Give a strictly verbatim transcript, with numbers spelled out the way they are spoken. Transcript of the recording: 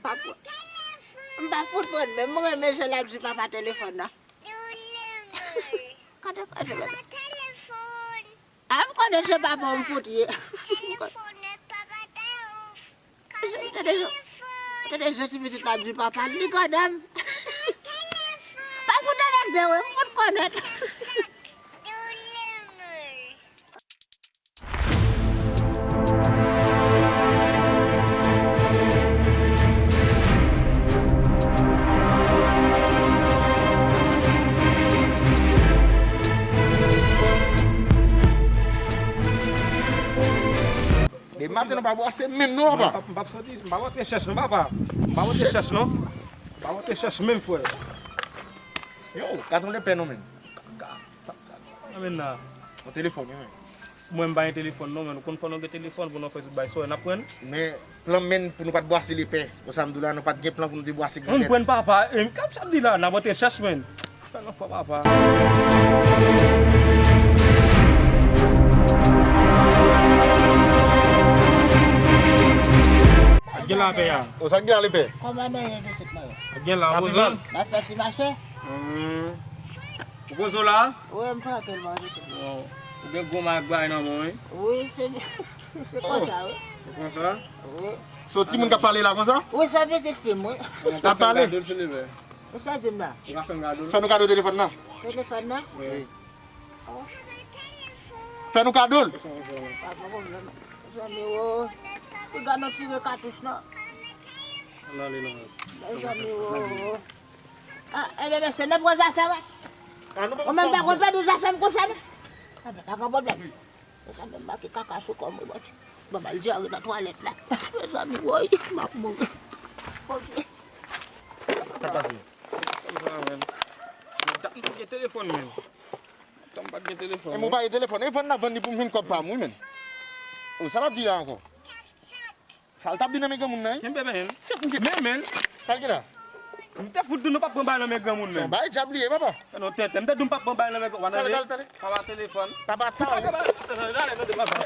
Pa pran. M pa fout pran menm. Mwen renmen jan l ap di papa telefòn nan. Kante kwa se papa. A, m konnen se papa w m fout ye. Tande, tande jan ti pitit la di papa l, li konnen m. Pa fout anèk de wi, m fout konnen. Depi maten nou pa bwase menm non, papa. M p ap, m p ap soti, m pa pote chèch non, papa. M pa pote chèch non. M pa pote chèch menm, frè. Yo, ka tande pè non, menm. Sa, sa, sa. Amèn la. Yon telefòn, wi, men. Mwen, m pa gen telefòn, non, men nou konn fò nou gen telefòn pou nou fè tout bagay. Sou wè, n ap pran. Men, plan men pou nou pa t bwase lepè. Konsa m di w la, nou pa t gen plan pou nou te bwase granmèt. M pran papa, e m kap sa m di la, n ap antre chèch, men. Fè nan fò, papa. Gen la, pè a. O, sa gen la, lepè? Kòman nou ye, pitit mwen? Gen la, poze. N ap fè ti mache. Hmm. Ou poze w la? Wi, m tranquilman, pitit mwen. Bon. Ou gen gwo magay nan men w, wi. Wi, se, se konsa, wi. Se konsa? Wi. So, timoun k ap pale la konsa? Wi, se pitit fi m, wi. K ap pale? Ou sa di m la? Ou ka fè m kado l? Fè nou kado telefòn nan. Telefòn nan? Wi. Fè nou kado l. Pa gen pwoblèm. Zanmi, o. Ou gade nou tire katouch nan. Nan li nan. Zanmi, o. A, ebyen, mesye, n ap pran zafè, wi. Ou menm pa konn pèdi zafè m konsa, non? Ebyen, pa gen pwoblèm. Sa menm make kaka sou kò m, wi, bòt. Ban m al dyare nan twalèt la. Mezanmi, woy, m ap mouri. Bondye. Sa k pase? Kòmsa, menm. Dat m pa t gen telefòn, menm. Dat m pa t gen telefòn. E, mwen pa gen telefòn. E, vann nan vann li pou m jwenn kòb pa m, wi, menm. O, sa l ap di la ankò? Sa l t ap di nan men granmoun nan, wi? Kenbe, men. Kèt m kenbe. Men, men. Sa l gen la? M te fout di w nou p ap pran bagay nan men granmoun, men. Se yon bagay dyab li ye, papa. Fè non tenten. M te di w m p ap pran bagay nan men granmoun. Tande, tande, tande. Papa telefòn. Papa ta, wi. Papa, tande, tande, tande, papa.